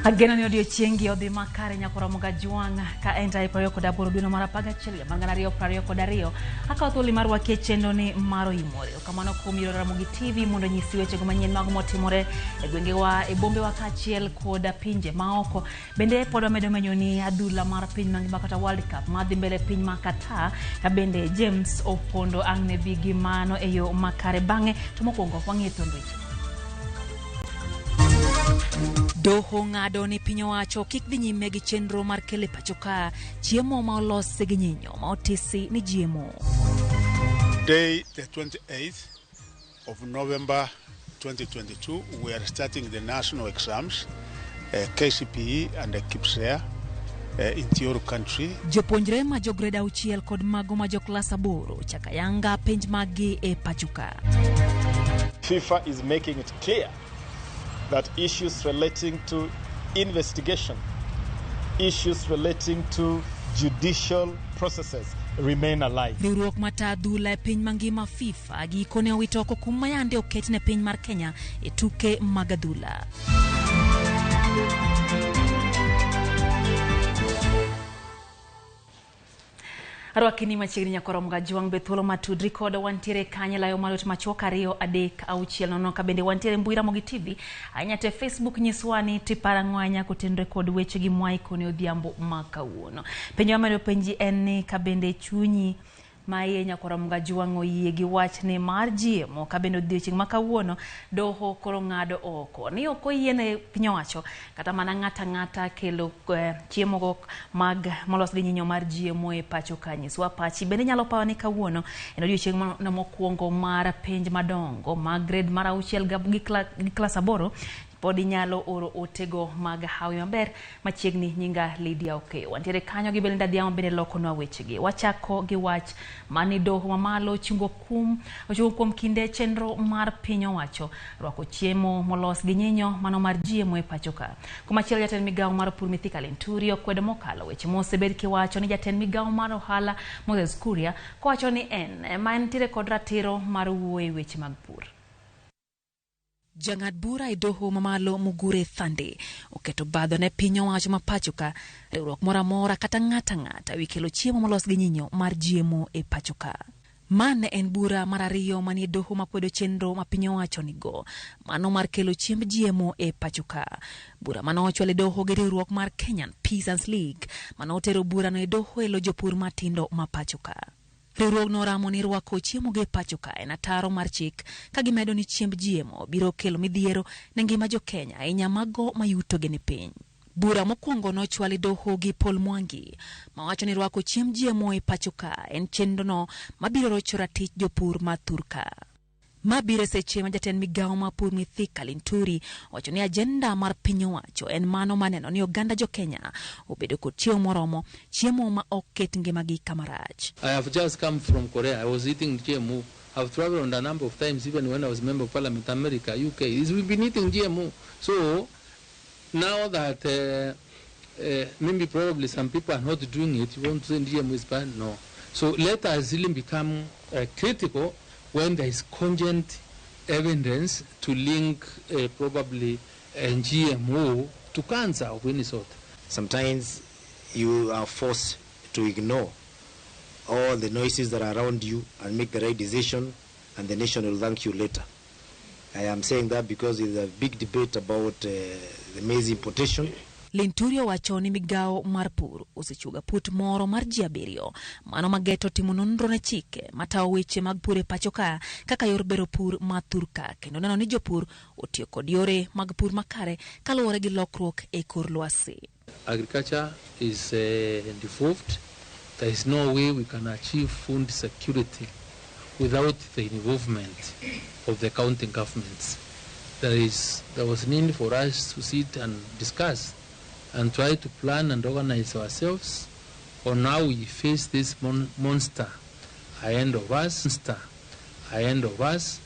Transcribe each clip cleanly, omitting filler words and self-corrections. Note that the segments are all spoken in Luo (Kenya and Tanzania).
Ageno ni odiochiengi odhi makare nyakoromo gajwang' ka en tarik 28 dwe mar 11 mar 2022. Akawo thuolo mar rwaki e chenro ni mar Oimore. Kamano kuom yiero Ramogi TV mondo onyisi wechego manyien mago motimore e gwengewa, e bombewa kaachiel kod pinje maoko. Bende pod wamedo menyo ni adhula mar piny mangima kata World Cup madhi mbele piny ma Qatar, ka bende James Opondo ang' ne bi gi mano e yo makare. Bang'e to mokwongo wang'iyo thuond weche. Doho ng'ado ni piny owacho kik dhi nyime gi chenro mar kelo e pacho ka chiemo ma olos gi nyinyo ma otisi ni GMO. Today, the 28th of November 2022, we are starting the national exams, KCPE and the KPSEA, in Thioro country. Jopuonjre ma jo grade 6 kod mago ma jo klas 8 chaka yanga penj maggi e pacho ka. FIFA is making it clear that issues relating to investigation, issues relating to judicial processes remain alive. Riwruok mata adhula e piny mangima FIFA gikone owito oko kum ma yande oket ne piny mar Kenya e tuke mag adhula. Arwakini machiegni nyakoromo gajwang' be thuolo matudri koda wantiere kanye layo mar ote machuok 2 3 6 0 ka bende wantiere mbui Ramogi TV ahinya te Facebook nyiswa ni tiparo ang'o ahinya kotenore kod weche gi mwaiko ne odhiambo ma kawuono. Penjo mamedo penji en ni ka bende chunyi ma iye nyakoromo gajwang' oyie gi wachni mar GMO ka bende odiochieng' ma kawuono doho koro ng'ado oko ni ok oyiene piny owacho kata mana ng'ata ng'ata kelo chiemo go mag molos gi nyinyo mar GMO e pacho ka. Nyiswa pachi. Bende nyalo pawo ni kawuono en odiochieng' mokwongo mar penj madongo mag grade mar 6 gi klas 8. Pod inyalo oro otego mag hawi maber machiegni. Nyinga Lydia Okeyo. Wantiere kanyo gi Belinda Dhiamo bende lokonwa wechegi. Wachako gi wach mani doho mamalo ochungo kuom kinde chenro mar piny owacho rwako chiemo molos gi nyinyo mano mar GMO e pacho ka. Komachielo jatend migawo mar pur Mithika Linturi okwedo mokalo weche mosebed kiwacho ni jatend migawo mar ohala Moses Kuria kowacho ni en ema entiere kod ratiro mar wuoyo e weche mag pur. Jang'ad bura e doho mamalo Mugure Thande oketo badho ne piny owacho ma pacho ka riwruok moro amora kata ng'ata ng'ata wi kelo chiemo molos gi nyinyo mar GMO e pacho ka. Ma ne en bura mar 2 manie doho makwedo chenro ma piny owacho nigo mano mar kelo chiemb GMO e pacho ka. Bura mane ochwal e doho gi riwruok mar Kenyan Peasants League mane otero burano e doho e lo jopur matindo ma pacho ka. Riwruogno oramo ni rwako chiemo gi e pacho ka en ataro mar chik ka gimedo ni chiemb GMO biro kelo midhiero ne ngima jo Kenya ahinya mago ma yutogi ni piny. Bura mokwongo nochwal e doho gi Paul Mwangi mawacho ni rwako chiemb GMO e pacho ka en chenrono mabiro rocho ratich jopur ma thurka. Ma biro e seche ma jatend migawo mar pur Mithika Linturi owacho ni ajenda mar piny owacho en mano maneno ni oganda jo Kenya obedo kod chiemo moromo, chiemo ma ok ket ngimagi kama rach. I have just come from Korea. I was eating GMO. I've traveled a number of times, even when I was member of parliament, America, UK. We've been eating GMO. So now that maybe probably some people are not doing it, you want to say GMO is bad? No. So let us really become critical when there is cogent evidence to link probably GMO to cancer of any sort. Sometimes you are forced to ignore all the noises that are around you and make the right decision, and the nation will thank you later. I am saying that because there's a big debate about the maize importation. Linturi owacho ni migawo mar pur osechuoga put moro mar ji 7 mano mageto timo nonro ne chike matawo weche mag pur e pacho ka kaka yor bero pur ma thurka kendo neno ni jopur otiyo kod yore mag pur makare kaluwore gi lokruok e kor lwasi. Agriculture is devolved. There is no way we can achieve food security without the involvement of the county governments. There was need for us to sit and discuss and try to plan and organize ourselves on how we face this monster ahead of us. Monster ahead of us.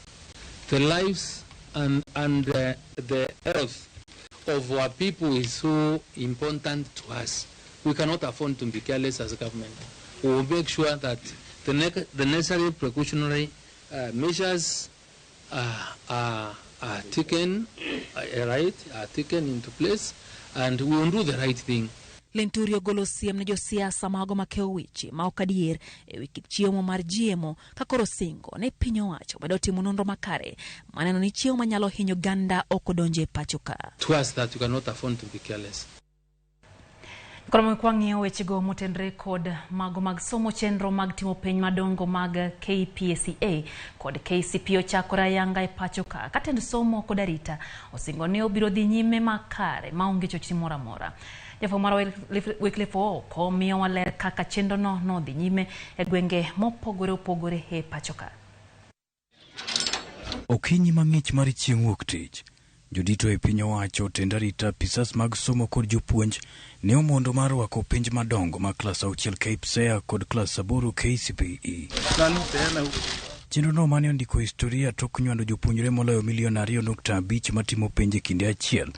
The lives and the health of our people is so important to us. We cannot afford to be careless as a government. We will make sure that the necessary precautionary measures are are taken right, are taken into place, and we will do the right thing. Linturi ogolo siem ne josiasa mago makewo weche ma ok adier e wi kit chiemo mar GMO ka koro singo ne piny owacho medo timo nonro makare maneno ni chiemo manyalo hinyo oganda ok odonjo e pacho ka. To us that you cannot afford to be careless. Koro kwang'iyo wechego motenre kod mago mag somo chenro mag timo penj madongo mag KPSEA kod KCPE ochakore ayanga e pacho ka. Ka tend somo kod arita osingo ni obiro dhi nyime makare maonge chochni moro amora. Jafwambo marwa Wycliffe Ooko miyowa ler kaka chenrono nodhi nyime e gwenge mopogore opogore e pacho ka. Okinyi mang'ich mar chieng' wuok tich, jodito e piny owacho, tend arita, apisas mag somo kod jopuonj ne omondo mar rwako penj madongo mag klas auchiel KPSEA kod klas aboro KCPE. Chenrono mane ondiko historia tok nywando jopuonjre moloyo milion 2.5 matimo penj e kinde achiel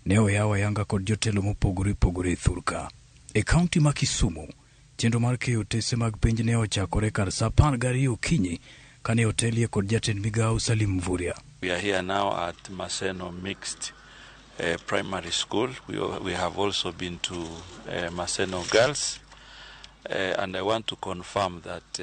ne oyaw ayanga kod jotelo mopogore opogore e thurka. E kaunti ma Kisumu, chenro mar keyo otese mag penj ne ochakore kar sa 12 okinyi kane otelie kod jatend migawo Salim Mvurya. We are here now at Maseno Mixed Primary School. We have also been to Maseno Girls, and I want to confirm that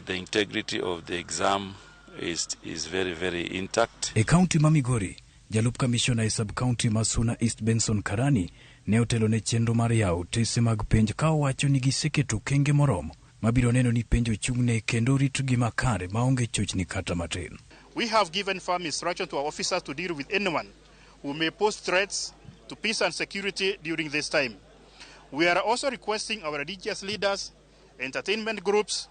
the integrity of the exam is very, very intact. E kaunti ma Migori, jalup kamishona e sub-county ma Suna East Benson Karani ne otelo ne chenro mar yawo otese mag penj ka owacho ni giseketo okenge moromo mabiro neno ni penj ochung'ne kendo ritgi makare maonge chochni kata matin. We have given firm instruction to our officers to deal with anyone who may pose threats to peace and security during this time. We are also requesting our religious leaders, entertainment groups,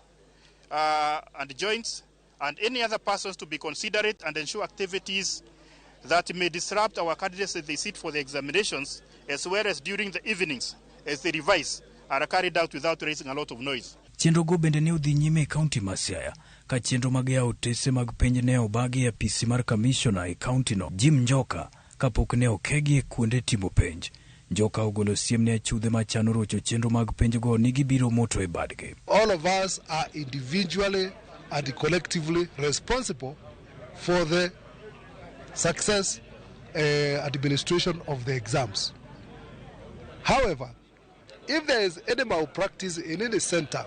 and joints, and any other persons to be considerate and ensure activities that may disrupt our candidates as they sit for the examinations, as well as during the evenings as they revise, are carried out without raising a lot of noise. Chenro go bende ne odhi nyime e kaunti ma Siaya ka chenro mag yawo otese mag penj ne obagi e apisi mar kamishona e kaunti no Jim Njoka kapok ne okegi e kuonde timo penj. Njoka ogolo siem ne achudhe machano rocho chenro mag penj go ni gibiro moto e badgi. All of us are individually and collectively responsible for the success administration of the exams. However, if there is any malpractice in any center,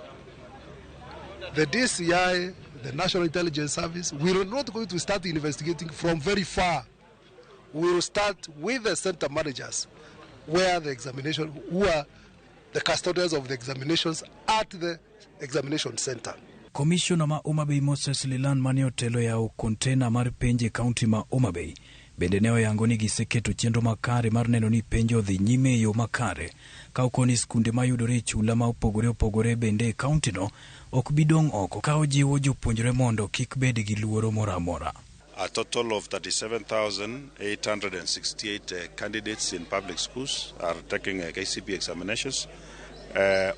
the DCI, the National Intelligence Service, we are not going to start investigating from very far. We will start with the center managers, where the examination, who are the custodians of the examinations at the examination center. Komishona ma Homa Bay Moses Lilan mane otelo yawo kontena mar penj e kaunti ma Homa Bay bende ne oyango ni giseketo chenro makare mar neno ni penj odhi nyime e yo makare ka okoni skunde mayudore e chula ma opogore opogore bende e kaunti no ok bi dong' oko ka ojiwo jopuonjre mondo kik bed gi luoro moro amora. A total of 37,868 candidates in public schools are taking KCPE examinations.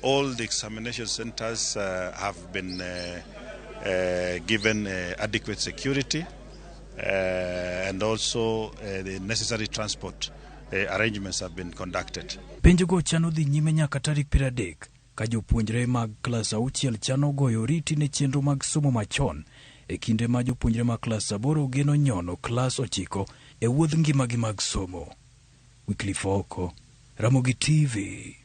All the examination centers have been given adequate security and also the necessary transport arrangements have been conducted. Penjogo chano dhi nyime nyaka tarik 30 ka jopuonjre mag klas auchiel chano goyo oriti ne chenro mag somo machon e kinde ma jopuonjre mag klas aboro geno nyono klas ochiko e wuodh ngimagi mag somo. Wycliffe Ooko, Ramogi TV.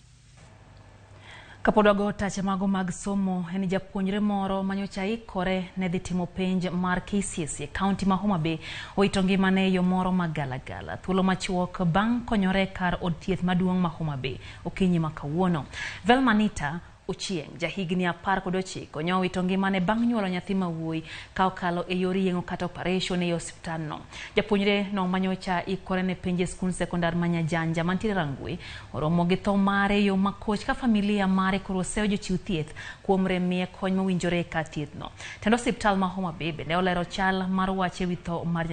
Kapod wago tache mago mag somo, en japuonjre moro manyocha ikore ne dhi timo penj mar KCSE e kaunti ma Homa Bay owito ngimane e yo moro magalagala. Thuolo machuok bang' konyore kar od thieth maduong' ma Homa Bay okinyi ma kawuono. Velmanita Ochieng, jahigni 19, ne owito ngimane bang' nyuolo nyathi ma wuoyi ka okalo e yor yeng'o kata operation e osiptandno. Japuonjre no manyocha ikore ne penj e skund sekondar ma Nyajanja mantiere Rangwe oromo gi tho mare e yo makoch ka familia mare koro oseyo jochiw thieth kuom rem miye kony mowinjore e kar thieth no. Tend osiptal ma Homa Bay bende olero chal mar wach ewi tho mar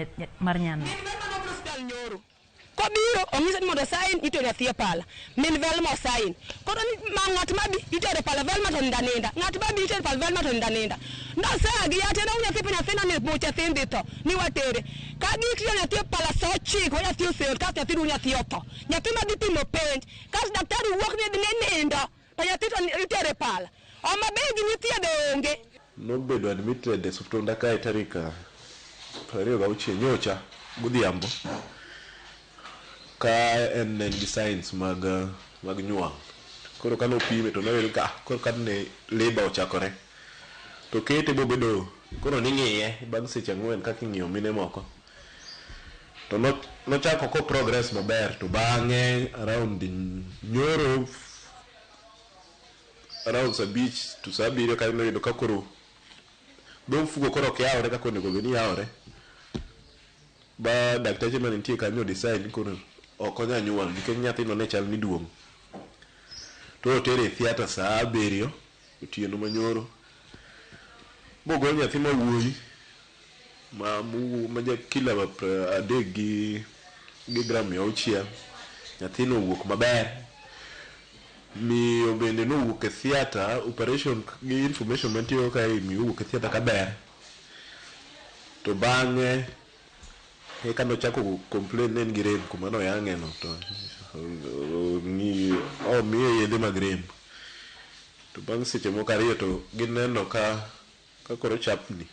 nyanno. Kobiro onyise ni mondo sign itero nyathi e pala. Min Velma osign. Koro ni ma ng'at mabi itero e pala Velma to ninda ninda. Ng'at mabi itero e pala Velma to ninda ninda. Nosea gi ate na nyathi pe nyathina ni mucha nyathi dhi tho ni watere. Ka gitero nyathi e pala sa 9 nyathi oseol kasto nyathi ru nyathi otho. Nyathi ma dhi timo penj kasto daktari wuok ni ni nindo to nyathi to itere e pala. Homa Bay gi nithiedho onge. Nobedo admitted e osiptanda kae tarik 26 nyocha godhiambo ka en gi signs mag nyuol. Koro kane opime to noyudo ka koro kane labor ochakore to kete bobedo koro ning'iye bang' seche 4 kaka ing'iyo mine moko. To nochako ko progress maber to bang'e around nyoro around saa 5 to saa 7 kanyo noyudo ka koro dho mfuko koro ok yawre kaka onego bed ni yawre. Ba dakteche mane nitie kanyo decide koro ok onyal nyuol nikech nyathino ne chal ni duong'. To otere e theatre saa 7 otieno manyoro mogol nyathi ma wuoyi ma ja kilo 3 gi gram 600. Nyathino owuok maber. Miyo bende nowuok e theatre operation gi information mantie kae miyo owuok e theatre kaber. To bang'e eka nochako complain ne en gi rem kuma noyang'e no to omiye yedhe mag rem. To bang' seche moko 2 to gineno ka koro chapni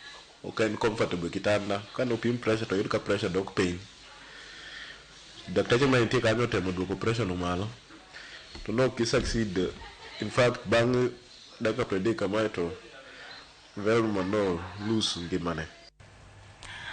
ok en comfortable e kitanda. Kane opim pressure to oyud ka pressure dok piny. Dakteche mane nitie kanyo otemo duoko pressure no malo to ne ok gi succeed. In fact bang' dakika 30 kamae to Velma no lose ngimane.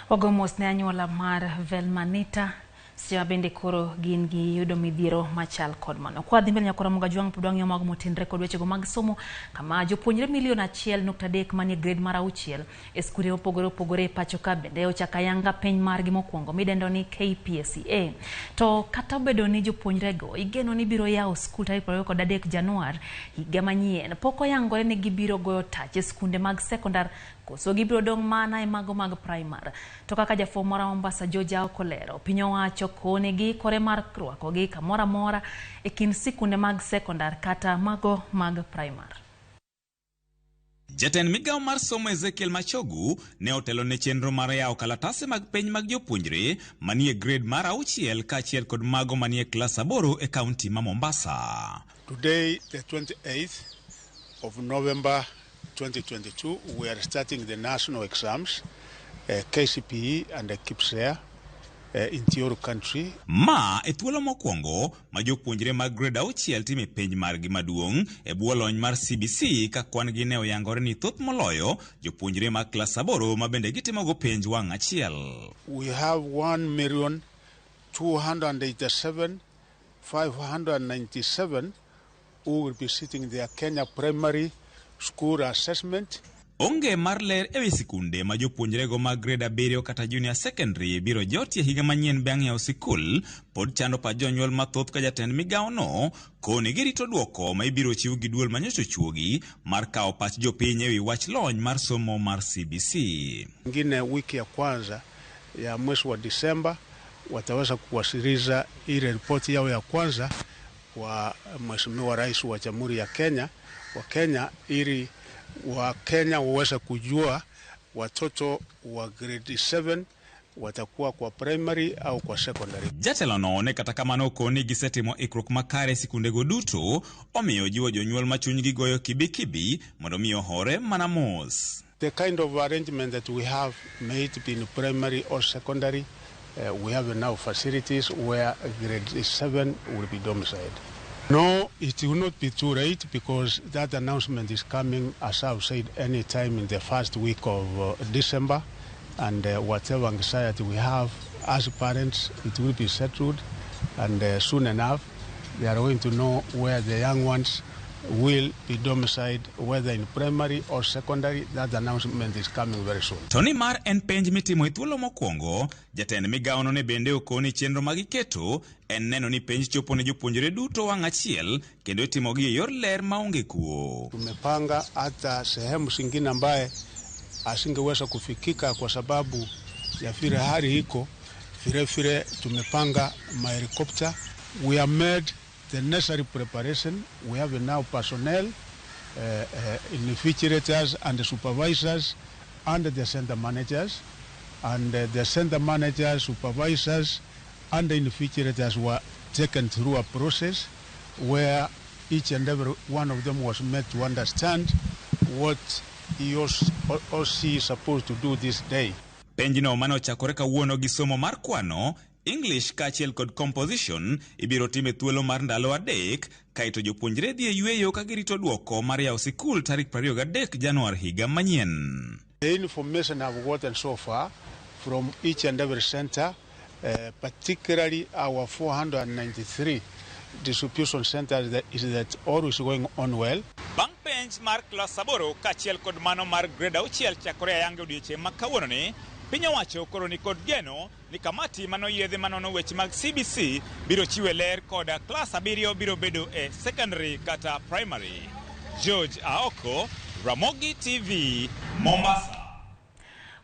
Wago mos ne anyuola mar Velma Nita seche ma bende koro gin gi yudo midhiero machal kod mano. Kwa dhi mbele nyakora Moga Jwang' pod wang'iyo mago motenre kod wechego mag somo kama jopuonjre milion 1.3 manie grade mar 6 e skunde mopogore opogore e pacho ka bende ochako ayanga penj margi mokwongo midendo ni KPSEA. To kata obedo ni jopuonjrego igeno ni biro yawo skul tarik 23 Januar higa manyien, pok oyangore ni gibiro goyo tach e skunde mag sekondar koso gibiro dong' mana e mago mag primar. To kaka jafwambo moro Mombasa George Aoko lero, piny owacho kone giikore mar rwakogi kamoro amora e kind sikunde mag sekondar kata mago mag primar. Jatend migawo mar somo Ezekiel Machogu ne otelo ne chenro mar yawo kalatase mag penj mag jopuonjre manie grade mar 6 kaachiel kod mago manie klas 8 e kaunti ma Mombasa. Today, the 28th of November 2022, we are starting the national exams, KCPE and the KPSEA in Thioro country. Ma e thuolo mokwongo ma jopuonjre mag grade 6 timo penj margi maduong' e bwo lony mar CBC ka kwan gi ne oyangore ni thoth moloyo jopuonjre mag klas 8 ma bende gitimogo penj wang' achiel. We have 1,287,597 who will be sitting their Kenya Primary School Assessment. Onge mar ler ewi sikunde ma jopuonjrego mag grade 7 kata junior secondary biro jotie higa manyien bang' yawo sikul pod chando pach jonyuol mathoth ka jatend migawo no koni girito duoko ma ibiro chiw gi duol manyocha ochuogi mar kawo pach jopiny ewi wach lony mar somo mar CBC. Ingine wiki ya kwanza ya mwezi wa Disemba wataweza kuwasilisha ile ripoti yao ya kwanza kwa Mheshimiwa Rais wa Jamhuri ya Kenya wa Kenya ili wa Kenya waweze kujua watoto wa grade 7 watakuwa kwa primary au kwa secondary. Jatelo no ne kata kamano koni gisetimo ikruok makare e sikundego duto, omiyo jiwo jonyuol ma chunygi goyo kibikibi mondo mi ohore mana mos. The kind of arrangement that we have made in primary or secondary, we have now facilities where grade 7 will be domiciled. No, it will not be too late because that announcement is coming, as I've said, any time in the first week of December, and whatever anxiety we have as parents, it will be settled, and soon enough they are going to know where the young ones will be domiciled, whether in primary or secondary. That announcement is coming very soon. To ni mar en penj mitimo e thuolo mokwongo, jatend migawono ne bende okoni chenro ma giketo en neno ni penj chopo ne jopuonjre duto wang' achiel kendo itimogi e yor ler maonge kuo. Tumepanga hata sehemu zingine ambaye asingeweza kufikika kwa sababu ya vile hali iko. Vile vile tumepanga mahelikopta. We have made the necessary preparation. We have now personnel, invigilators and the supervisors and the center managers. And the center managers, supervisors and the invigilators were taken through a process where each and every one of them was made to understand what he or she is supposed to do this day. Penjno mane ochakore kawuono gi somo mar kwano, English kaachiel kod composition ibiro tim e thuolo mar ndalo 3 kaeto jopuonjre dhi e yweyo ka girito dwoko mar yawo sikul tarik 23 Januar higa manyien. The information I've gotten so far from each and every center, particularly our 493 distribution centers, is that all is going on well. Bang' penj mar klas 8 kaachiel kod mano mar grade 6 chakore ayanga odiechieng' ma kawuononi, piny owacho koro ni kod geno ni kamati manoyiedhi manono weche mag CBC biro chiwe ler koda klas 7 biro bedo e secondary kata primary. George Aoko, Ramogi TV, Mombasa.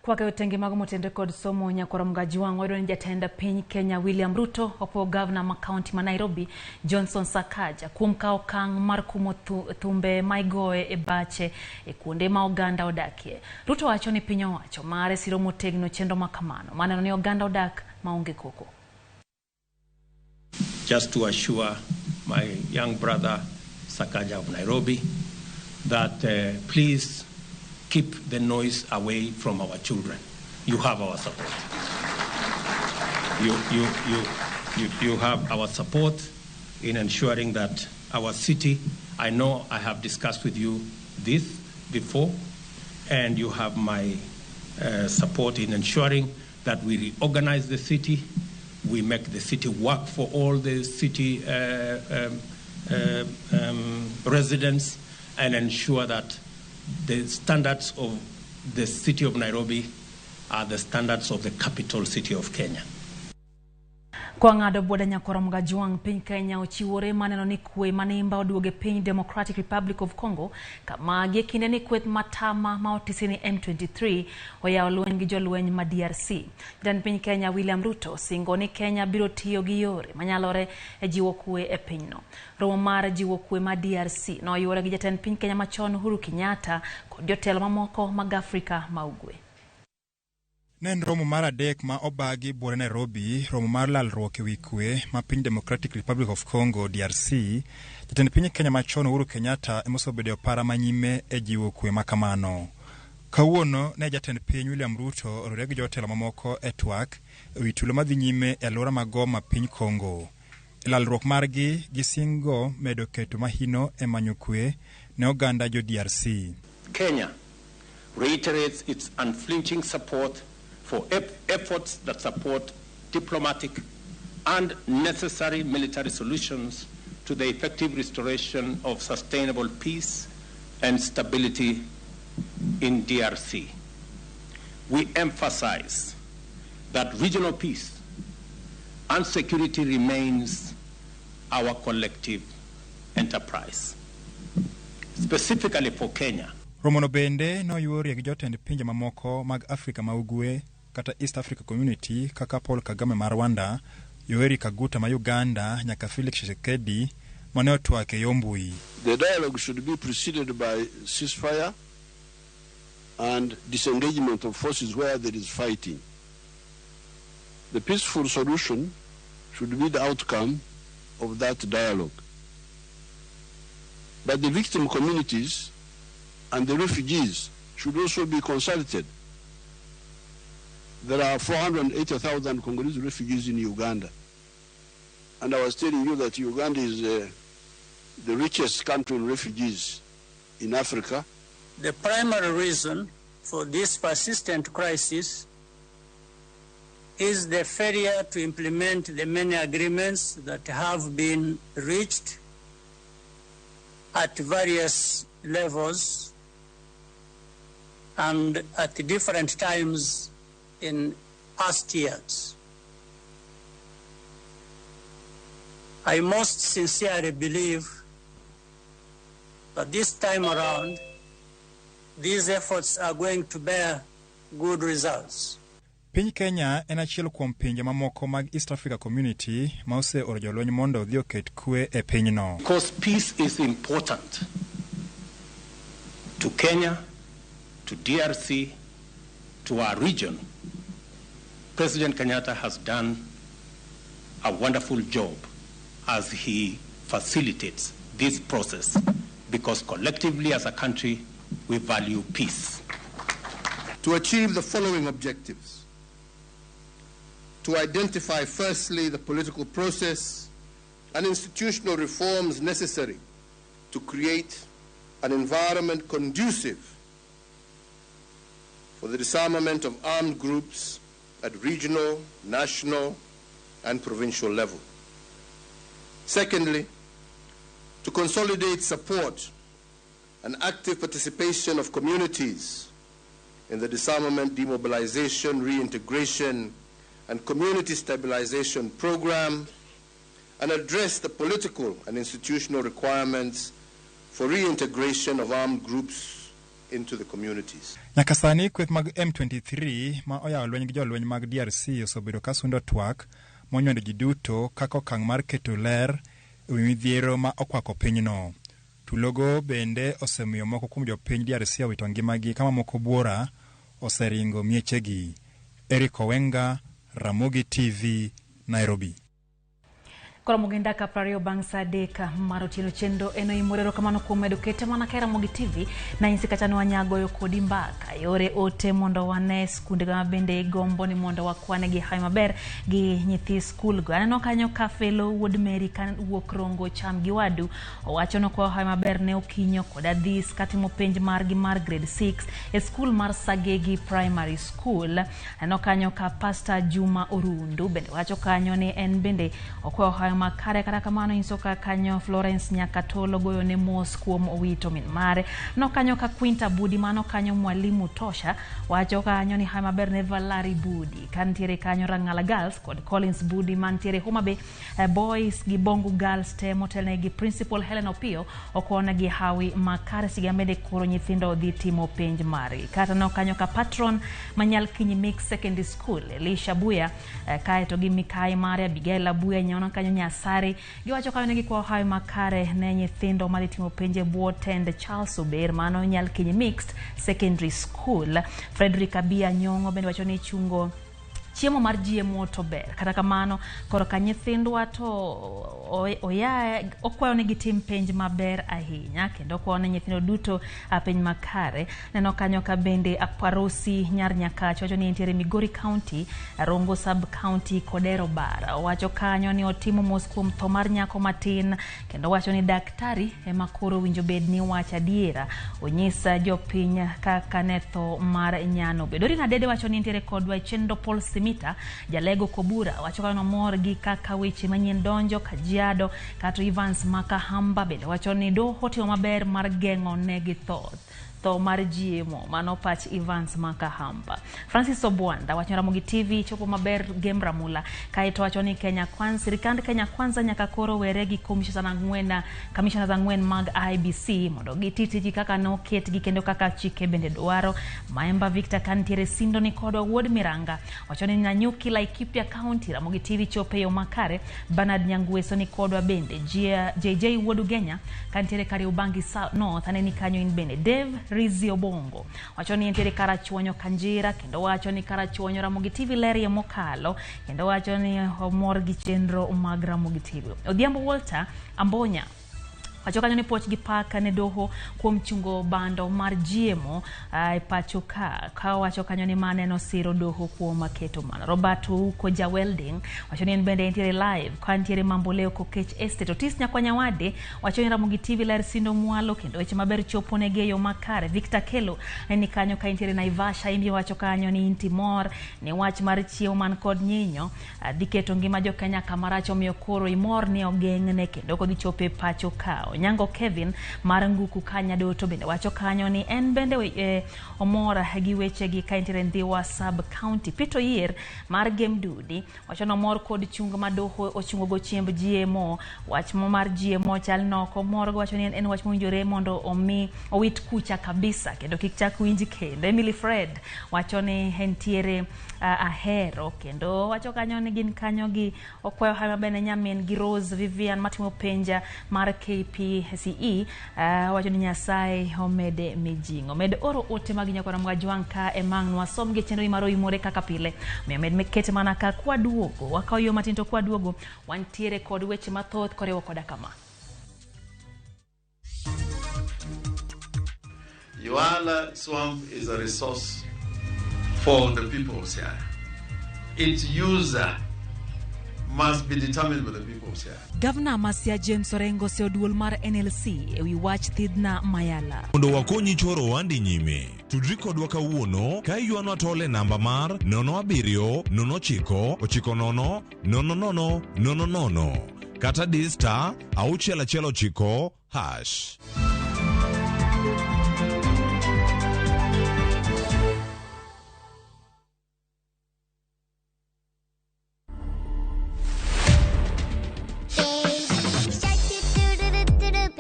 Kwake otenge mag motenre kod somo nyakwara Mgajwang' wayudo ni jatend piny Kenya William Ruto opuo gavana ma kaunti ma Nairobi Johnson Sakaja kuom kawo okang' mar kumo thumbe ma igoye e bache e kuonde ma oganda odakie. Ruto wacho ni piny owacho mare siro motegno chenro ma kamano maneno ni oganda odak maonge koko. Just to assure my young brother Sakaja of Nairobi that please keep the noise away from our children. You have our support. You have our support in ensuring that our city, I know I have discussed with you this before, and you have my support in ensuring that we reorganize the city, we make the city work for all the city residents, and ensure that the standards of the city of Nairobi are the standards of the capital city of Kenya. Kwa ng'ado boda nyakwara Mgajwang' piny Kenya ochiwore maneno ni kwe manimba oduogo e piny Democratic Republic of Congo kama gie kinde ni kweth matama ma otisi ni M23 oyawo lweny gi jolweny ma DRC. Jatend piny Kenya William Ruto singo ni Kenya biro tiyo gi yore manyalore e jiwo kwe e pinyno. Romo mar jiwo kwe ma DRC noyuore gi jatend piny Kenya machon Uhuru Kenyatta kod jotelo mamoko mag Afrika ma Ugwe. Ne en romo mar 3 ma obagi buore Nairobi, romo mar lalruok e wi kwe ma piny Democratic Republic of Congo DRC. Jatend piny Kenya machon Uhuru Kenyatta ema osebedo e opara manyime e jiwo kwe ma kamano. Kawuono ne jatend piny William Ruto oriwore gi jotelo mamoko e twak e wi tulo madhi nyime e alwora ma Goma piny Congo. E lalruok margi gisingo medo keto mahino e manyo kwe ne oganda jo DRC. Kenya reiterates its unflinching support for efforts that support diplomatic and necessary military solutions to the effective restoration of sustainable peace and stability in DRC. We emphasize that regional peace and security remains our collective enterprise. Specifically for Kenya, Romono bende noyuorie gi jotend pinje mamoko mag Afrika ma Ugwe kata East Africa Community kaka Paul Kagame ma Rwanda, Yoweri Kaguta ma Uganda nyaka Felix Tshisekedi mane otwak e yo mbui. The dialogue should be preceded by ceasefire and disengagement of forces where there is fighting. The peaceful solution should be the outcome of that dialogue. But the victim communities and the refugees should also be consulted. There are 480,000 Congolese refugees in Uganda. And I was telling you that Uganda is the richest country in refugees in Africa. The primary reason for this persistent crisis is the failure to implement the many agreements that have been reached at various levels and at different times in past years. I most sincerely believe that this time around, these efforts are going to bear good results. Piny Kenya en achiel kuom pinje mamoko mag East Africa Community ma oseoro jolweny mondo odhi oket kwe e pinyno. Because peace is important to Kenya, to DRC, to our region. President Kenyatta has done a wonderful job as he facilitates this process, because collectively as a country, we value peace. To achieve the following objectives: to identify firstly the political process and institutional reforms necessary to create an environment conducive for the disarmament of armed groups at regional, national, and provincial level. Secondly, to consolidate support and active participation of communities in the disarmament, demobilization, reintegration, and community stabilization program, and address the political and institutional requirements for reintegration of armed groups into the communities. Nyaka sani kweth mag M23 ma oyawo lweny gi jolweny mag DRC osebedo ka sundo twak monywando ji duto kaka okang' mar keto ler e wi midhiero ma okwako pinyno. Tulogo bende osemiyo moko kuom jopiny DRC owito ngimagi ka mamoko buora oseringo miechegi. Eric Owenga, Ramogi TV, Nairobi. Koromo gi dakika 20 bang' sa 3 mar otieno chenro en oimore. Erokamano kuom medo kete mana ka e Ramogi TV. Nanyisi kacha ni wanya goyo kodi mbaka yore ote mondo wane skunde ma bende igombo ni mondo wakwane gi hawi maber gi nyithi skul go. Aneno kanyo ka Felo wuod Mary ka wuok Rongo cham gi wadu owacho nokwayo hawi maber ne Okinyo kod Adhis katimo penj margi mar grade 6 e skul mar Sagegi Primary School. Aneno kanyo ka Pastor Juma Orundu bende wacho kanyo ni en bende okwayo hawi makare. Kata kamano inyiso ka kanyo Florence Nyakatolo goyo ne mos kuom owito min mare. No kanyo ka Quinta Budi mano kanyo Mwalimu Tosha wacho kanyo ni hawi maber ne Valari Budi kantiere kanyo Rang'ala Girls kod Collins Budi mantiere Homa Bay Boys gi Bongu Girls te motelnegi Principal Helen Opiyo okonegi hawi makare siga bende koro nyithindo dhi timo penj margi. Kata no kanyo ka patron manyal Kinyi Mix Secondary School Elisha Buya kaeto gi mikai mare Abigail Abuya nyono kanyo Nyasari giwacho kanyo ni gikwayo hawi makare ne nyithindo madhi timo penj e bwo tend Charles Ober mano Nyal Kinyi Mixed Secondary School. Frederick Abia Nyong'o bende wacho ni chungo chiemo mar GMO to ber, kata kamano korka nyithindwa to oya okwayo ni gitim penj maber ahinya kendo okwayo ne nyithindo duto penj makare. Neno kanyo ka bende Aparosi Nyar Nyakach wacho ni entiere Migori County, Rongo Sub County, Kodero Bara. Owacho kanyo ni otimo mos kuom tho mar nyako matin kendo wacho ni daktari ema koro winjo bed ni wach adiera onyisa jopiny kaka ne tho mar nyano bedo. Dorina Dede wacho ni entiere kodwa e chenro. Paul Simita Jalego Kobura wacho kanyo mor gi kaka weche manyien donjo Kajiado. Kato Evans Makahamba bende wacho ni doho timo maber mar geng'o negi tho mar GMO, mano pach Evans Makahamba. Francis Obwanda wacho Ramogi TV chopo maber Gem Ramula. Kaeto wacho ni Kenya Kwanza, sirikand Kenya Kwanza nyaka koro were gi commissioners ang'wen mag IBC mondo giti tijgi kaka noketgi kendo kaka chike bende dwaro. Maemba Victor kantiere Sindo ni kodwa wuod Miranga wacho ni Nanyuki Laikipia County Ramogi TV chope yo makare. Bernard Nyangweso ni kodwa bende. JJ wuod Ugenya kantiere Kariobangi North aneni kanyo in bende. Dave Rizi Obongo wacho ni entiere Karachuonyo Kanjira kendo wacho ni Karachuonyo Ramogi TV lerie mokalo kendo wacho ni omor gi chenro mag Ramogi TV. Odhiambo Walter Ambonya wacho kanyo ni puoch gi paka ne doho kuom chungo bando mar GMO e pacho ka wacho kanyo ni maneno siro doho kuom keto mano. Robert Ouko ja welding wacho ni en bende entiere live ka ntiere Mamboleo Kokech Estate. Otis Nyakwanyawade wacho ni Ramogi TV ler sindo mwalo kendo weche maber chopo ne geyo makare. Victor Kelo ni kanyo ka entiere Naivasha imbi wacho kanyo ni inti mor ni wach mar chiemo man kod nyinyo dhi keto ngima jo Kenya kamarach omiyo koro imor ni ogeng'ne kendo kodhi chope pacho ka. Onyango Kevin mar Nguku Kanya Doto bende wacho kanyo ni en bende omor gi weche gi ka entiere Ndhiwa Sub County. Peter Yier mar Gem Dudi wacho ni omor kod chung ma doho ochungo go chiemb GMO. Wach mar GMO chal nok omor go wacho ni en wach mowinjore mondo omi owit kucha kabisa kendo kik chak winji kendo. Emily Fred wacho ni entiere Ahero kendo wacho kanyo ni gin kanyo gi okwayo hawi maber ne nyamin gi Rose Vivian matimo penja mar KPCE wacho ni Nyasaye omede mijing'o. Med oro ote mag nyakwara Mwajwang' ka emang' nwasom gi chenro mar Oimore kaka pile. Omiyo med kete mana ka kwaduogo wakawo yo matin to kwaduogo wantiere kod weche mathoth koriwo koda kama. Ywala Swamp is a resource for the people of Siaya. Its user must be determined by the people of Siaya. Gavana ma Siaya James Orengo oseyo duol mar NLC ewi wach thidhna Mayala. Mondo wakonyi choro ohandi nyime, tudri kodwa kawuono ka iywanwa tol e namba mar 07 09 90 00 00 kata di star 619 hash.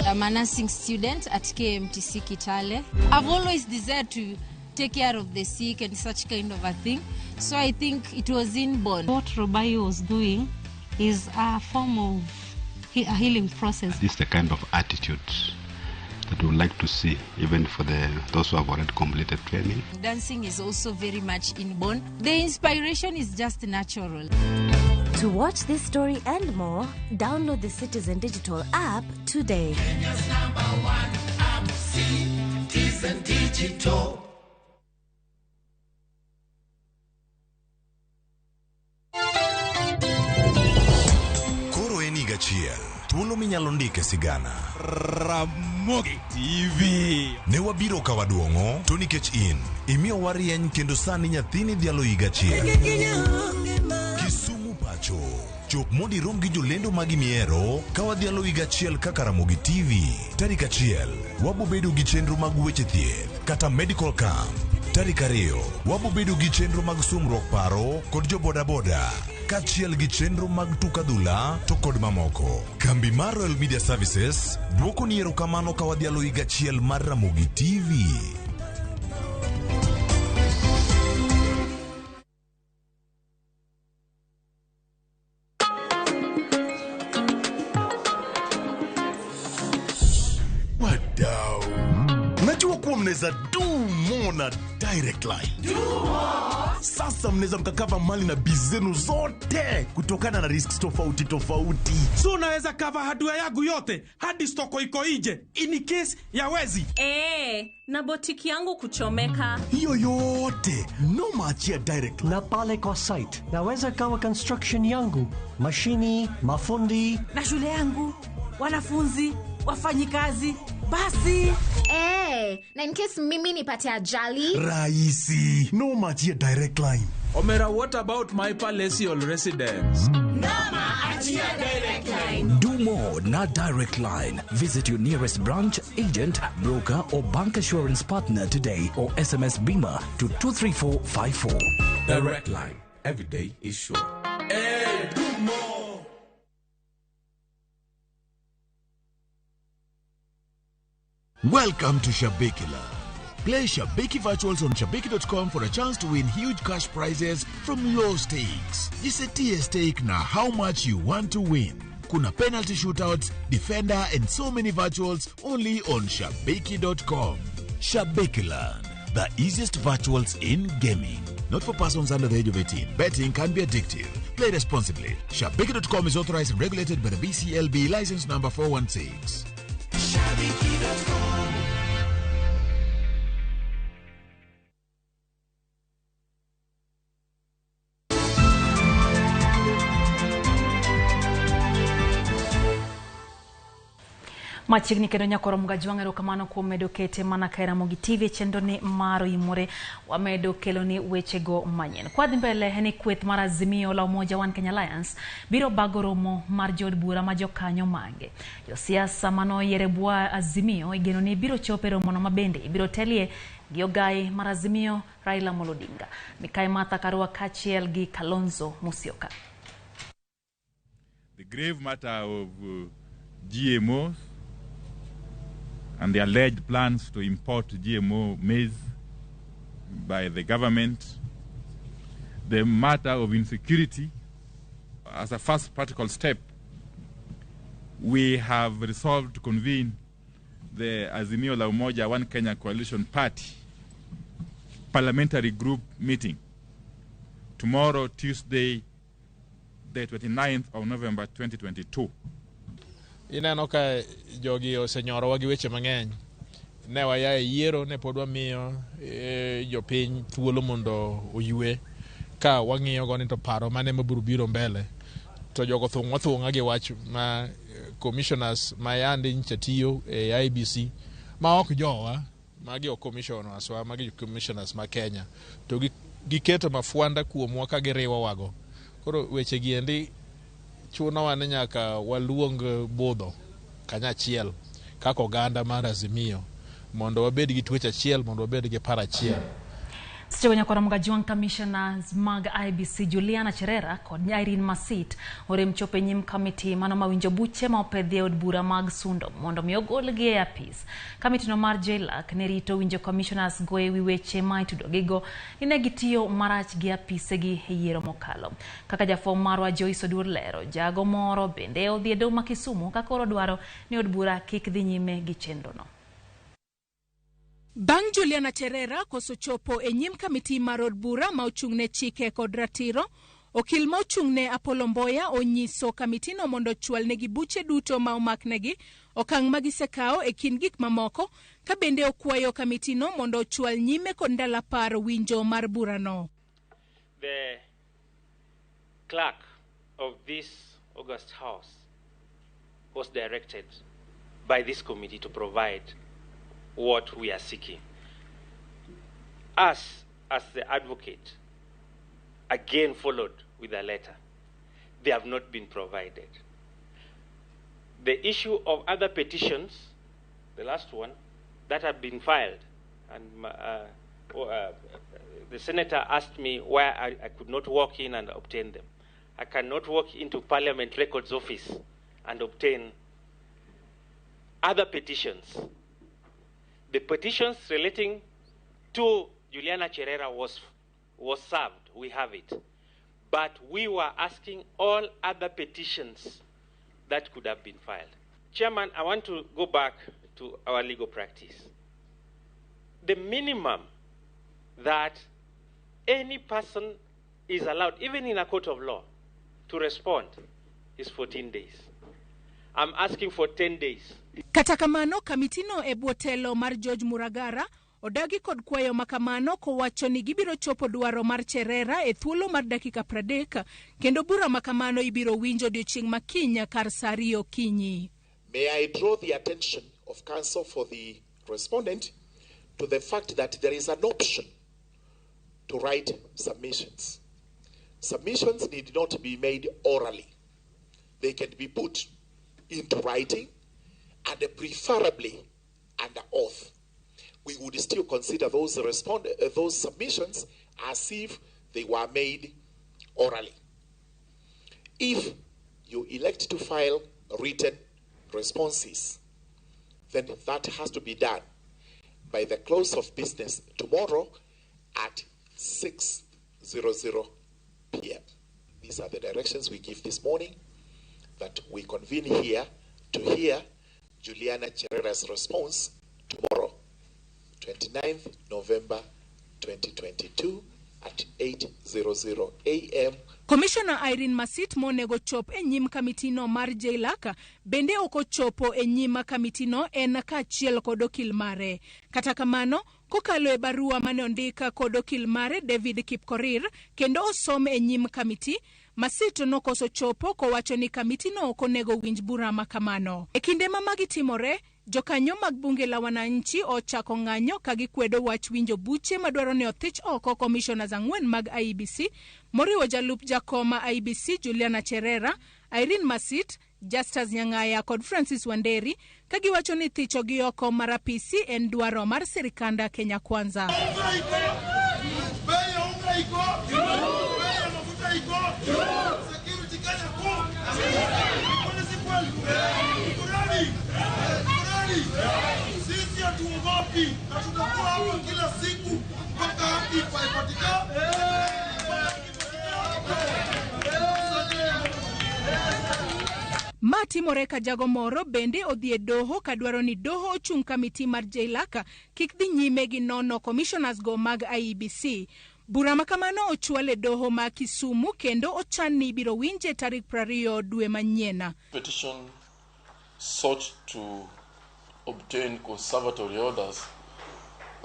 I'm a nursing student at KMTC Kitale. I've always desired to take care of the sick and such kind of a thing. So I think it was inborn. What Robayo was doing is a form of a healing process. This is the kind of attitude that we would like to see, even for those who have already completed training. Dancing is also very much inborn. The inspiration is just natural. To watch this story and more, download the Citizen Digital app today. Kenya's number one app, Citizen Digital. Koro en higa achiel, thuolo minyalo ndike sigana. Ramogi TV. Ne wabiro ka waduong'o, to nikech in, imiyo warieny kendo sani nyathini dhialo higa achiel. Kisumu pacho. Chop mondo irom gi jolendo magi mihero ka wadhialo higa achiel kaka Ramogi TV. Tarik 1, wabobedo gi chenro mag weche thieth kata medical camp. Tarik 2, wabobedo gi chenro mag sumruok paro kod jo bodaboda kaachiel gi chenro mag tuk adhula to kod mamoko. Kambi mar Royal Media Services dwoko ni erokamano ka wadhialo higa achiel mar Ramogi TV. Wadau, najua kuwa mnaweza do more na Direct Line. Do more. Sasa mnaweza mkakava mali na biz zenu zote kutokana na risks tofauti tofauti. So unaweza cover hardware yangu yote hadi stoko iko nje in case ya wezi. Na botiki yangu kuchomeka. Hiyo yote no maachia Direct Line. Na pale kwa site naweza kawa construction yangu, mashini, mafundi na shule yangu, wanafunzi, wafanyikazi. Basi. Na in case mimi nipate ajali. Rahisi. No machia Direct Line. Omera, what about my palatial residence? Noma achia Direct Line. Do more na Direct Line. Visit your nearest branch, agent, broker or bank assurance partner today or SMS BIMA to 23454. Direct Line. Every day is sure. Hey, do more. Welcome to Shabiki Land. Play Shabiki Virtuals on Shabiki.com for a chance to win huge cash prizes from low stakes. Jisetie stake na how much you want to win. Kuna penalty shootouts, defender and so many virtuals only on Shabiki.com. Shabiki Land, the easiest virtuals in gaming. Not for persons under the age of 18. Betting can be addictive. Play responsibly. Shabiki.com is authorized and regulated by the BCLB license number 416. Shabiki.com. Machiegni kendo nyakoro Mgajwang' erokamano kuom medo kete mana ka Ramogi TV chenro ni mar Oimore wamedo kelo ni wechego manyien. Kwadhi mbele en ni kweth mar Azimio la Umoja One Kenya Alliance biro bago romo mar jood bura ma jokanyo mange. Josiasa manoyier e bwo Azimio igeno ni biro chopo e romono ma bende ibiro telie gi ogai mar Azimio Raila Amolo Odinga. Mikai Martha Karua kaachiel gi Kalonzo Musyoka. The grave matter of GMOs and the alleged plans to import GMO maize by the government, the matter of insecurity. As a first practical step, we have resolved to convene the Azimio la Umoja One Kenya Coalition Party parliamentary group meeting tomorrow, Tuesday, the 29th of November 2022. Ineno ka jogi osenyorowa gi weche mang'eny. Ne waya e yiero, ne pod wamiyo jopiny thuolo mondo oywe. Ka wang'iyo go ni to paro mane mabiro biro mbele to jogo thung'wa thung'a gi wach ma commissioners ma yande nyicha tiyo e IEBC ma ok jowa, magi ok commissioners wa, magi commissioners ma Kenya to giketo mafwanda kuomwa ka giriwo wago. Koro weche gi endi chunowa ni nyaka waluong budho kanyachiel kaka oganda mar Azimio mondo wabed gi twech achiel, mondo wabed gi paro achiel. Sechego nyakwara Mgajwang' commissioners mag IEBC Juliana Cherera kod Irene Masit orem chopo e nyim kamiti mano mawinjo buche ma opedhi e od bura mag sundo mondo mi ogolgi e apis. Kamitino mar JLAC ne rito winjo commissioners go ewi weche ma itudogigo ni ne gitiyo marach gi apisegi e yiero mokalo. Kaka jafwambo marwa Joyce Oduor lero, jago moro bende odhi e doho ma Kisumu ka koro dwaro ni od bura kik dhi nyime gi chenrono. Bang' Juliana Cherera koso chopo e nyim kamiti mar od bura ma ochung'ne chike kod ratiro, okil ma ochung'ne Apollo Mboya onyiso kamitino mondo ochwalnegi buche duto ma omaknegi, okang' ma gisekawo e kind gik mamoko, ka bende okwayo kamitino mondo ochwal nyime kod ndalo 10 winjo mar burano. The clerk of this august house was directed by this committee to provide what we are seeking. Us, as the advocate, again followed with a letter. They have not been provided. The issue of other petitions, the last one, that have been filed, and the senator asked me why I could not walk in and obtain them. I cannot walk into Parliament Records Office and obtain other petitions. The petitions relating to Juliana Cherera was served. We have it. But we were asking all other petitions that could have been filed. Chairman, I want to go back to our legal practice. The minimum that any person is allowed, even in a court of law, to respond is 14 days. I'm asking for 10 days. Kata kamano, kamitino e bwo telo mar George Muragara odagi kod kwayo makamano kowacho ni gibiro chopo dwaro mar Cherera e thuolo mar dakika 30 kendo bura makamano ibiro winjo odiochieng' makiny kar saa 2 okinyi. May I draw the attention of counsel for the respondent to the fact that there is an option to write submissions. Submissions need not be made orally. They can be put into writing and preferably under oath. We would still consider those submissions as if they were made orally. If you elect to file written responses, then that has to be done by the close of business tomorrow at 6:00 p.m. These are the directions we give this morning, that we convene here to hear Juliana Cherera's response tomorrow, 29th November 2022 at 8:00 a.m. Commissioner Irene Masit monego chop e nyim kamitino mar JLAC bende ok ochopo e nyim kamitino en kaachiel kod okil mare. Kata kamano, kokalo e barua mane ondika kod okil mare David Kipkorir kendo osom e nyim kamiti, Masit nokoso chopo kowacho ni kamitino ok onego winj bura makamano. E kinde ma magi timore, jokanyo mag bunge la wananchi ochako ng'anyo ka gikwedo wach winjo buche madwaro ni othich oko commissioners 4 mag IEBC moriwo jalup jakom IEBC Juliana Cherera, Irene Masit, Justus Nyang'aya kod Francis Wanderi ka giwacho ni thicho gi oko mar apisi en dwaro mar sirikanda Kenya Kwanza. Ma timore ka jago moro bende odhi e doho kadwaro ni doho ochung kamiti mar JLAC kik dhi nyime gi nono commissioners go mag IEBC. Bura makamano ochwal e doho ma Kisumu kendo ochan ni ibiro winje tarik 20 dwe manyien. Petition sought to obtain conservatory orders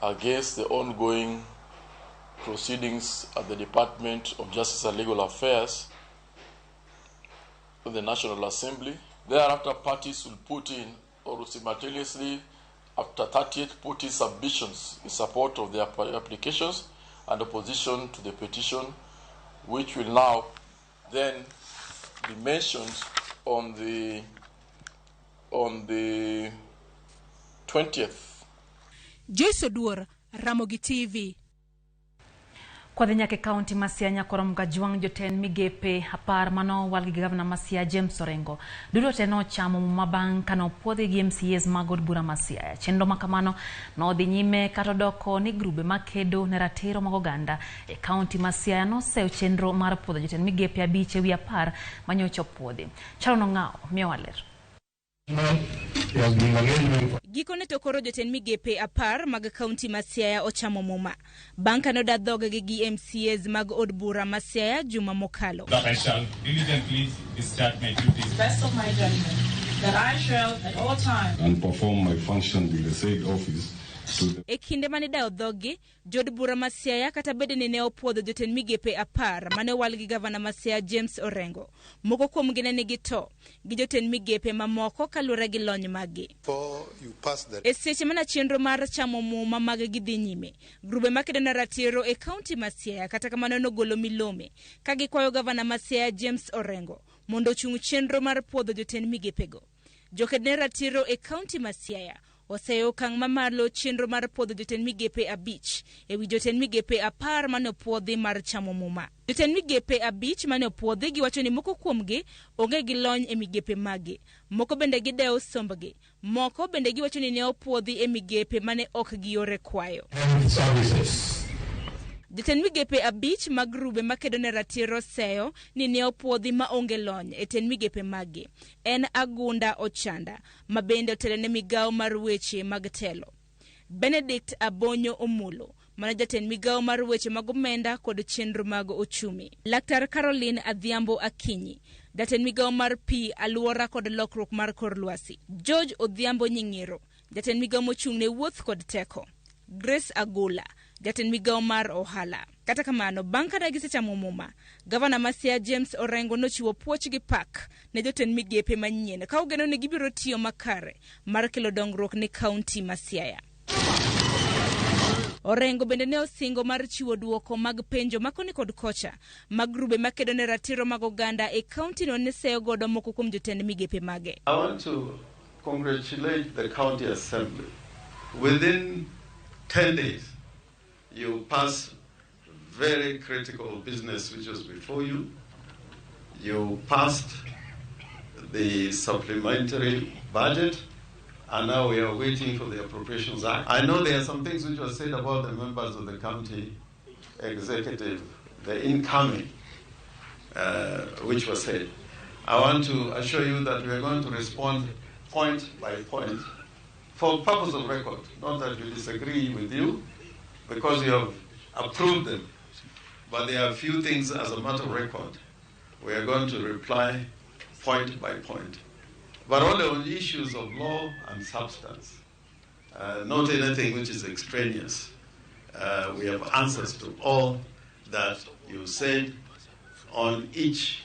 against the ongoing proceedings at the Department of Justice and Legal Affairs of the National Assembly. Thereafter, parties will put in or simultaneously after 30th put in submissions in support of their applications and opposition to the petition, which will now then be mentioned on the 20th. Joyce Oduor, Ramogi TV. Kwadhi nyaka e kaunti ma Siaya nyakoro Mgajwang' jotend migepe 10 manowal gi gavana ma Siaya James Orengo duto te nochamo muma bang' kanopuodhi gi MCAs mag od bura ma Siaya. Chenro ma kamano nodhi nyime kata odoko ni grube makedo ne ratiro mag oganda e kaunti ma Siaya noseyo chenro mar puodho jotend migepe 5 ewi 10 manyocha opuodhi. Sharon Ong'awo miyowa ler. Gikone to koro jotend migepe 10 mag kaunti ma Siaya ochamo muma bang' kane oda dhoggi gi MCAs mag od bura ma Siaya juma mokalo. That I shall diligently discharge my duties. Best of my judgment, that I shall at all times and perform my function with the said office. E kinde mane dayo dhoggi, jod bura ma Siaya kata bed ni ne opuodho jotend migepe 10 mane owal gi gavana ma Siaya James Orengo. Moko kuomgi ne nigi to gi jotend migepe mamoko kaluwore gi lony maggi. E seche mana chenro mar chamo muma mag gi dhi nyime, grube makedo ne ratiro e kaunti ma Siaya kata kamano nogolo milome ka gikwayo gavana ma Siaya James Orengo mondo ochung chenro mar puodho jotend migepego. Joked ne ratiro e kaunti ma Siaya oseyo okang' mamalo chenro mar puodho jotend migepe 5 ewi jotend migepe 10 mane opuodhi mar chamo muma. Jotend migepe 5 mane opuodhi giwacho ni moko kuomgi onge gi lony e migepe magi, moko bende gidewo sombgi, moko bende giwacho ni ne opuodhi e migepe mane ok giore kwayo. Jotend migepe 5 mag grube makedo ne ratiro seyo ni ne opuodhi ma onge lony e tend migepe magi en Agunda Ochanda ma bende otelo ne migawo mar weche mag telo, Benedict Abonyo Omulo mane jatend migawo mar weche mag omenda kod chenro mag ochumi, Laktar Caroline Adhiambo Akinyi jatend migawo mar pi, alwora kod lokruok mar kor lwasi, George Odhiambo Nying'iro jatend migawo mochung' ne wuoth kod teko, Grace Agola jatend migawo mar ohala. Kata kamano, bang' kane gisechamo muma, gavana ma Siaya James Orengo nochiwo puoch gi pak ne jotend migepe manyien ka ogeno ni gibiro tiyo makare mar kelo dongruok ne kaunti ma Siaya. Orengo bende ne osingo mar chiwo duoko mag penjo makoni kod kocha mag grube makedo ne ratiro mag oganda e kaunti no ne seyo godo moko kuom jotend migepe mage. I want to congratulate the county assembly. Within 10 days, you passed very critical business which was before you. You passed the supplementary budget, and now we are waiting for the Appropriations Act. I know there are some things which were said about the members of the county executive, the incoming, which was said. I want to assure you that we are going to respond point by point for purpose of record, not that we disagree with you, because you have approved them. But there are a few things as a matter of record. We are going to reply point by point, but only on issues of law and substance, not anything which is extraneous. We have answers to all that you said on each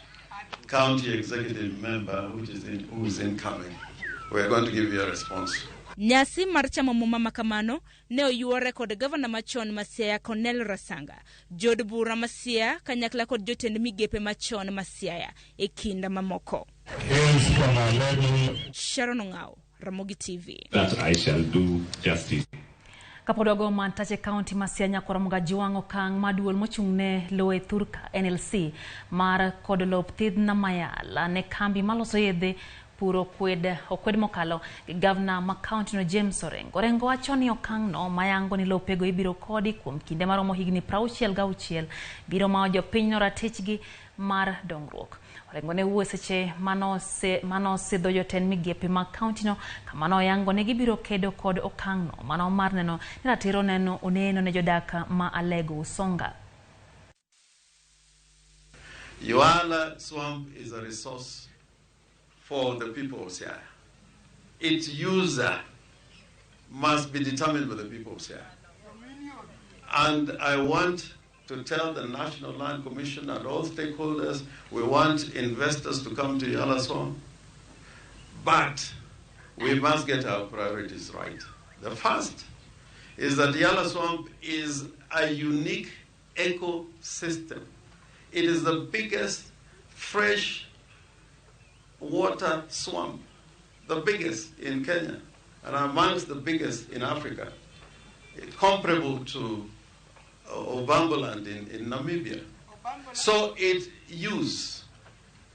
county executive member who is incoming. We are going to give you a response. Nyasi mar chamo muma makamano ne oyuore kod gavana machon ma Siaya Cornel Rasanga, jod bura ma Siaya kanyakla kod jotend migepe machon ma Siaya e kinda mamoko. Sharon Ong'awo, Ramogi TV. That I shall do justice. Kapod wago mantache kaunti ma Siaya nyakwar Mgajwang' okang' maduol mochung'ne lowo e thurka NLC mar kod lop thidhna mayala ne kambi maloso yedhe puro okwed mokalo gi gavana ma kaunti no James Orengo. Orengo wacho ni okang' no mayango ni lopego ibiro kodi kuom kinde maromo higni 66 biro mayo jopinyno ratichgi mar dongruok. Orengo ne wuoyo seche manosidho jotend migepe mag kaunti no kama noyango ni gibiro kedo kod okang' no mano mar neno ni ratiro neno oneno ne jodak ma Alego Usonga. Yuala Swamp is a resource for the people of Siaya. Its user must be determined by the people of Siaya. And I want to tell the National Land Commission and all stakeholders we want investors to come to Yala Swamp. But we must get our priorities right. The first is that Yala Swamp is a unique ecosystem. It is the biggest fresh water swamp, the biggest in Kenya, and amongst the biggest in Africa, comparable to Obamboland in Namibia. So its use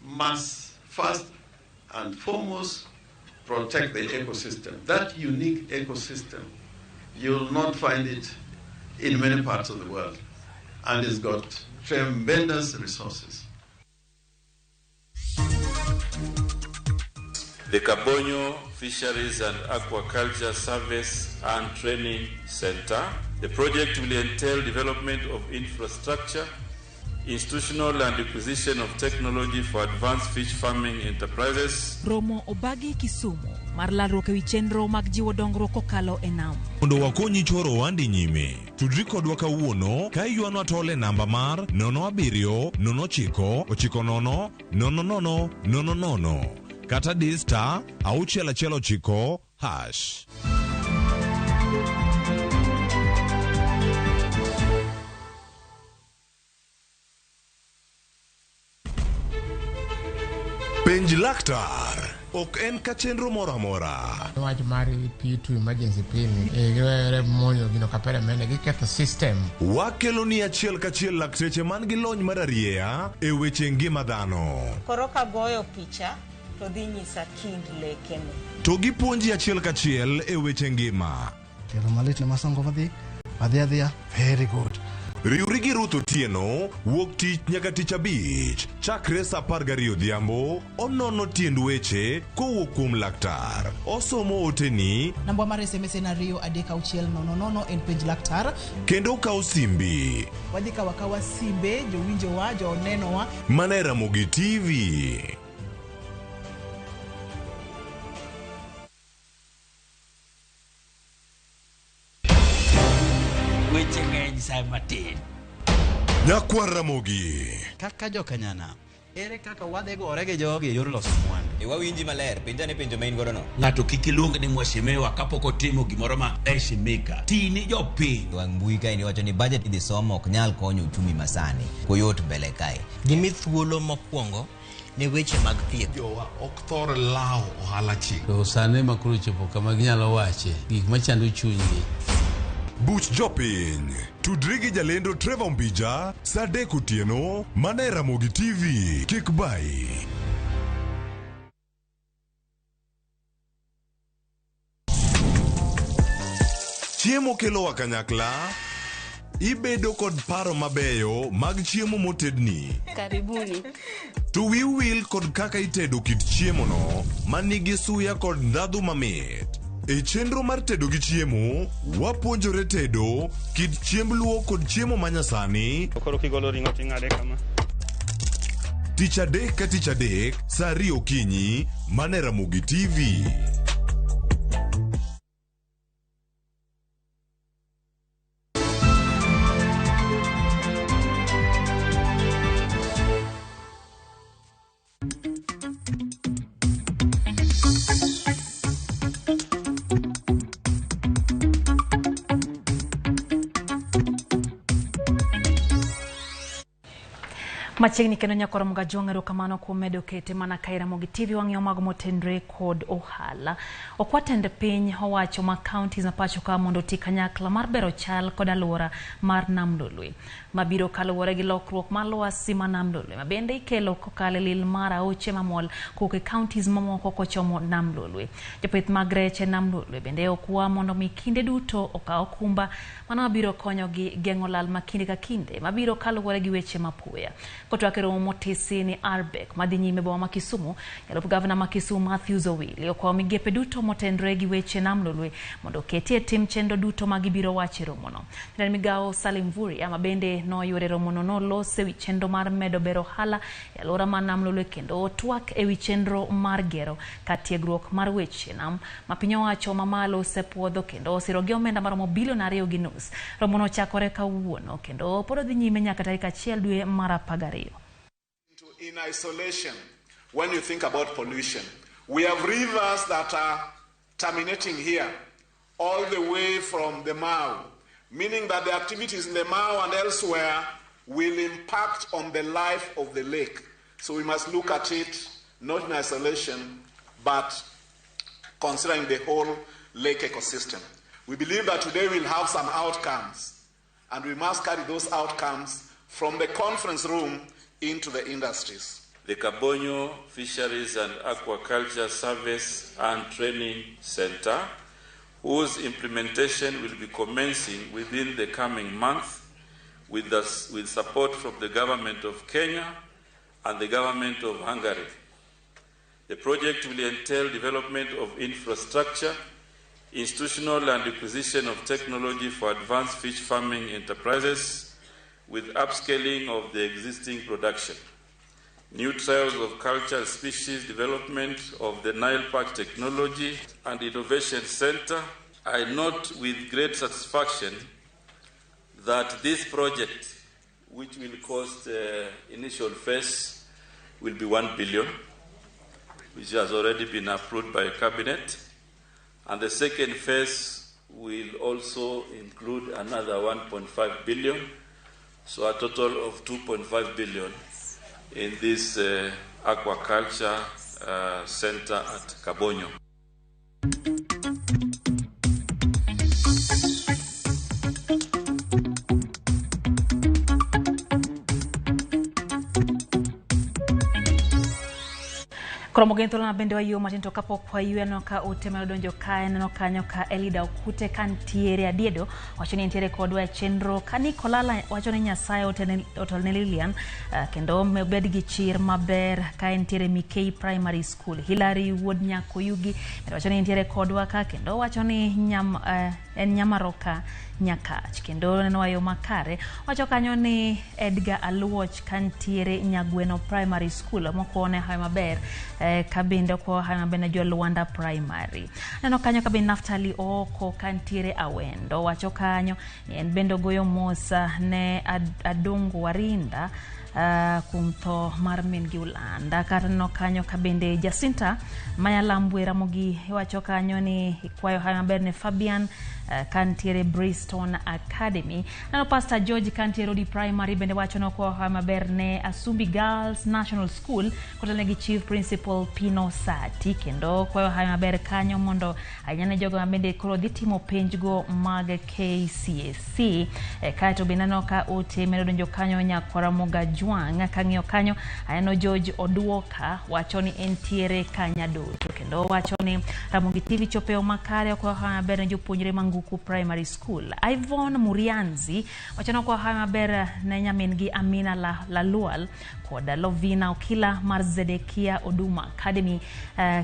must first and foremost protect the ecosystem. That unique ecosystem, you'll not find it in many parts of the world, and it's got tremendous resources. The Kabonyo Fisheries and Aquaculture Service and Training Center. The project will entail development of infrastructure, institutional and acquisition of technology for advanced fish farming enterprises. Romo obagi Kisumu mar lalruok ewi chenro mag jiwo dongruok kokalo e nam. Mondo wakonyi choro ohandi nyime, tudri kodwa kawuono ka iywanwa tol e namba mar 07 09 90 00 00 kata di star 619 hash. Penj laktar ok en ka chenro moro amora. Wach mar P2 emergency pin giwere monjo gino kapere mene giketho system. Wakelo ni achiel kachiel lakteche man gi lony mar arieya e weche ngima dhano. Koro kagoyo picha to dhi nyisa kind lekene. To gipuonji achiel kachiel e weche ngima. Tielo malit ne masongo madhi adhi adhiya very good. Riwri gi Ruth Otieno wuok tich nyaka tich abich chakre saa 12 odhiambo onono tiend weche kowuok kuom laktar. Osomo oteni namba mar SMS en 2 3 6 0 0 en penj laktar kendo okawo simbi. Wadhi kawo akawa simbe jowinjowa jonenowa mana e Ramogi TV. Weche ng'eny sa matin. Nyakwar Ramogi. Kaka jokanyana, ere kaka wadhi gore gi jogi e yor loso mwandu? E wawinji maler, penja ne penjo ma in godo no. Ng'ato kik iluong ni mheshimiwa kapok otimo gimoro ma heshimika. Ti ni jopiny. Wang' mbui kae iwacho ni budget idhi somo ok nyal konyo uchumi masani. Koyot mbele kae. Gimi thuolo mokwongo ne weche mag thieth. Jowa ok thor lawo ohala chik. To sani ma koro chopo kama ginyalo wache gik machando chunygi. Buch jopiny. Tudri gi jalendo Trevor Mbija saa 3 otieno mana e Ramogi TV. Kik bayi. Chiemo kelowa kanyakla. Ibedo kod paro mabeyo mag chiemo motedni. Karibuni. To wiu wil kod kaka itedo kit chiemono manigi suya kod ndhadhu mamit. E chenro mar tedo gi chiemo, wapuonjore tedo kit chiemb luo kod chiemo manyasani. Koro kigolo ring'o ting'ade kama. Tich adek ka tich adek, saa 2 okinyi, mana e Ramogi TV. Machiegni kendo nyakwar Mugajwang' erokamano kuom medo kete mana ka Ramogi TV wang'iyo mago motenre kod ohala. Okwa tend piny owacho ma counties ma pacho ka mondo oti kanyakla mar bero chal kod alwora mar Nam Lolwe mabiro kaluwore gi lokruok mar lwasi ma Nam Lolwe ma bende ikelo kokalo e lil mar aoche mamol kowuok e counties mamoko kochomo Nam Lolwe. Jopith mag rech e Nam Lolwe bende okwa mondo mi kinde duto okaw okumba mano mabiro konyogi geng'o lal ma kinde ka kinde mabiro kaluwore gi weche mapoya. Kotwak e romo motisi ni Arbek madhi nyime boma ma Kisumu, jalup gavana ma Kisumu Matthews Owili okwayo migepe duto motenore gi weche Nam Lolwe mondo oketie tim chenro duto ma gibiro wacho e romono. Jatend migawo Salim Mvurya ma bende noyuoro e romono noloso ewi chenro mar medo bero ohala e alwora mar Nam Lolwe kendo twak ewi chenro mar gero kar tiegruok mar weche nam ma piny owacho mamalo osepuodho kendo osiro gi omenda maromo bilion 2.5. Romono ochakore kawuono kendo pod odhi nyime nyaka tarik 1 dwe mar 12. In isolation, when you think about pollution, we have rivers that are terminating here, all the way from the Mau, meaning that the activities in the Mau and elsewhere will impact on the life of the lake. So we must look at it not in isolation, but considering the whole lake ecosystem. We believe that today we'll have some outcomes, and we must carry those outcomes from the conference room into the industries. The Kabonyo Fisheries and Aquaculture Service and Training Center, whose implementation will be commencing within the coming month with support from the government of Kenya and the government of Hungary. The project will entail development of infrastructure, institutional and acquisition of technology for advanced fish farming enterprises with upscaling of the existing production, new trials of cultural species development of the Nile Perch Technology and Innovation Center. I note with great satisfaction that this project, which will cost initial phase, will be 1 billion, which has already been approved by Cabinet. And the second phase will also include another 1.5 billion, so a total of 2.5 billion in this aquaculture center at Kabonyo. Koro mogen thuolo ma bende wayuo matin to kapok wayueno ka ote mar donjo kae neno kanyo ka Elida Okute kantiere Adiedo wacho ni entiere kodwa e chenro ka Nikolala wacho ni Nyasaye otelne Lilian kendo obed gi chir maber ka entiere Mikei Primary School. Hilary Wuod Nyakoyugi wacho ni entiere kodwa ka kendo wacho ni en Nyamaroka Nyakach kendo neno wayo makare wacho kanyo ni Edgar Aluoch kantiere Nyagweno Primary School mokone hayo maber kabinde kwa hayo maber na Jolwanda Primary. Neno kanyo kabinde Naftali Oko kantiere Awendo wacho kanyo ni en bende ogoyo mosa ne Adongo Warinda kuom tho mar min gi Ulanda. Kata neno kanyo kabinde Jacinta Mayalambwe Ramogi wacho kanyo ni ikwayo hayo maber ne Fabian kantiere Briston Academy. Neno Pastor George kantiere Odi Primary bende wacho no kwa hayo maber ne Asumbi Girls National School kotelne gi Chief Principal Pino Sati kendo kwayo hayo maber kanyo mondo ahinya ne jogo ma bende koro dhi timo penjgo mag KCSE. Kaeto bende neno ka ote medo donjo kanyo nyakwara Moga Jwang' kang'iyo kanyo aneno George Oduoka wacho ni entiere Kanyadoto kendo wacho ni Ramogi TV chopeo makare kwa hayo maber ne jopuonjre Manguku Primary School. Ivon Murianzi wacho ni kwa hayo maber ne nyamin gi Amina Lalual kod Lovina Okila mar Zedekia Oduma Academy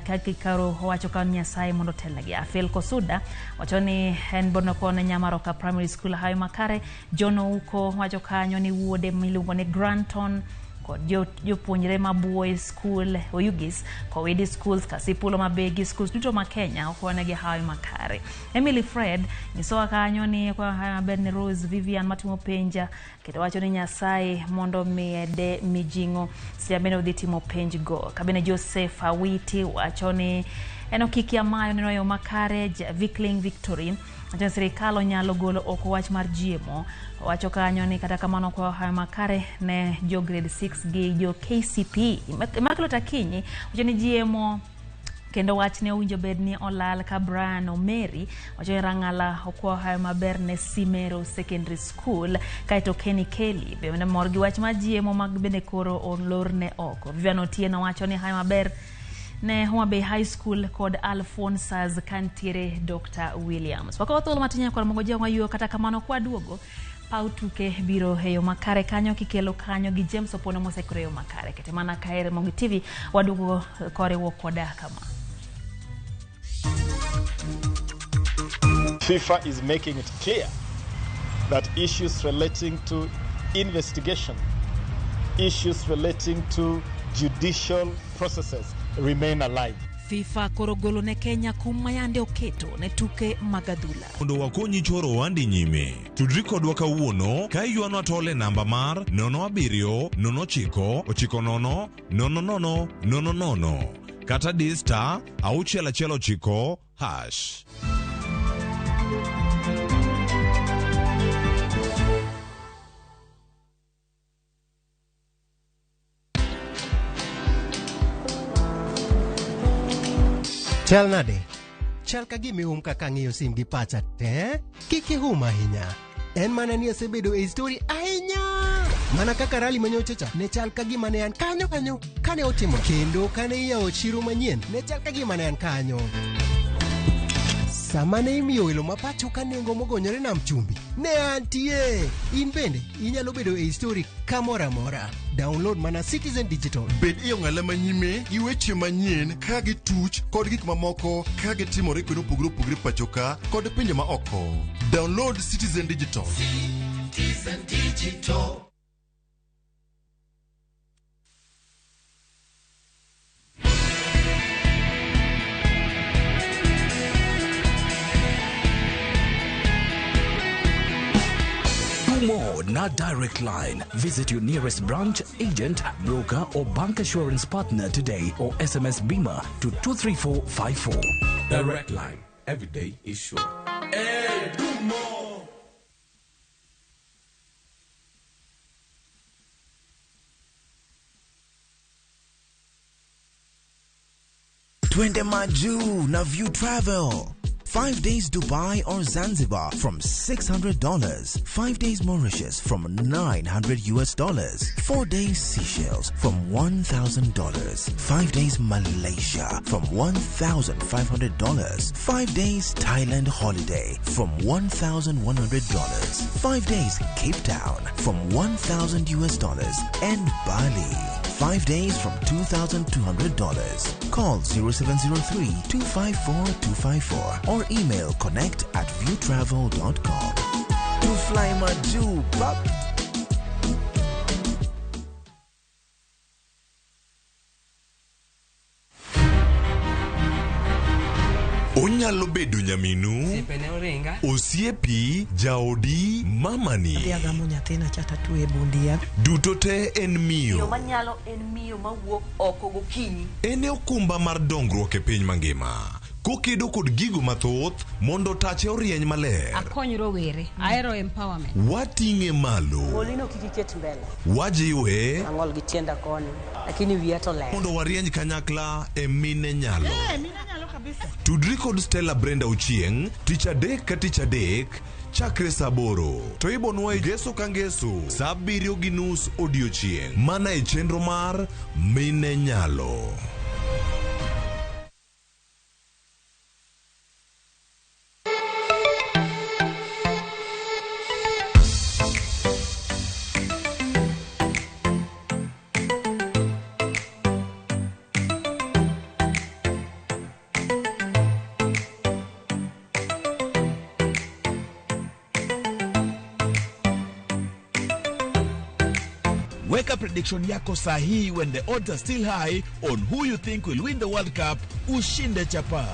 kakikaro wacho ka Nyasaye mondo otelnegi. Afel Kosuda wacho ni en bono kone Nyamaroka Primary School hayo makare. John Ouko wacho kanyo ni wuode miluongo ni Granton kod jopuonjre Mabuoy School Oyugis, Kowidi Schools, Kasipulo Mabegi Schools duto ma Kenya okwanegi hawi makare. Emily Fred nyisowa kanyo ni kwa hawi maber ne Rose Vivian matimo penja kendo wacho ni Nyasaye mondo miede mijing'o seche bende odhi timo penj go. Kabende Joseph Awiti wacho ni en okiki amayo neno yo makare. Vikling Victory wacho ni sirikal onyalo golo oko wach mar GMO. Wacho kanyo ni kata kamano kwa hayo makare ne jo grade 6 gi jo KCP. Immaculate Akinyi wacho ni GMO kendo wach ne owinjo bed ni olal ka Brian Omeri wacho ni Rang'ala okwa hayo maber ne Simero Secondary School. Kaeto Kenny Kelly bende mor gi wach mar GMO mag bende koro olorne oko. Vivian Otieno wacho ni hayo maber ne Homa Bay High School kod Alphonsus kantiere Dr. Williams. Wakawo thuolo matin nyakwar mogo jang'wa yuo kata kamano kwa duogo Paw tuke biro e yo makare kanyo kikelo kanyo gi James Opondo mosekore e yo makare. Kete mana kae Ramogi TV waduogo koriwo koda kama. FIFA is making it clear that issues relating to investigation, issues relating to judicial processes remain alive. FIFA koro golo ne Kenya kum mayande oketo ne tuke mag adhula. Mondo wakonyi choro ohandi nyime, tudri kodwa kawuono ka iywanwa tol e namba mar 07 09 90 00 00 kata di star 619 hash. Chal nade? Chal ka gima ihum kaka ang'iyo sim gi pacha te. Kik ihum ahinya. En mana ni asebedo e story ahinya. Mana kaka rally manyocha cha ne chal ka gima ne an kanyo kanyo kane otimo kendo kane iyawo chiro manyien ne chal ka gima ne an kanyo. Sama ne imiyo welo ma pacho ka nengo mogonyore nam chumbi ne antie. In bende inyalo bedo e story kamoro amora. Download mana Citizen Digital. Bed e ong'ala manyime gi weche manyien ka gituch kod gik mamoko ka gitimore kuonde mopogore opogore pacho ka kod pinje ma oko. Download Citizen Digital. Citizen Digital. More not Direct Line. Visit your nearest branch, agent, broker, or bank assurance partner today or SMS BIMA to 23454. Direct Line. Every day is sure. Hey, do more. Twende Maju na View Travel. 5 days Dubai or Zanzibar from $600. 5 days Mauritius from $900. 4 days Seychelles from $1,000. 5 days Malaysia from $1,500. 5 days Thailand holiday from $1,100. 5 days Cape Town from $1,000 and Bali. 5 days from $2,200. Call 0703 254 254 or email connect@viewtravel.com. To fly Maju, bap. Onyalo bedo nyaminu, osiepi, jaodi, mamani. Adhi agamo nyathina cha tatwe e bundia. Duto te en miyo. Yo manyalo en miyo mawuok oko gokinyi. En e okumba mar dongruok e piny mangima. Kokedo kod gigo mathoth mondo tache orieny maler. Akony rowere, ahero empowerment. Wating'e malo. Molino kik iket mbele. Wajiwe. Ang'ol gi tienda koni, lakini wiya to ler. Mondo warieny kanyakla e mine nyalo. Mine nyalo kabisa. Tudri kod Stella Brenda Ochieng' tich adek ka tich adek chakre saa 8 to ibonwa e ngeso ka ngeso saa 7:30 odiochieng' mana e chenro mar Mine Nyalo. Weka prediction yako sahihi when the odds are still high on who you think will win the World Cup. Ushinde chapa.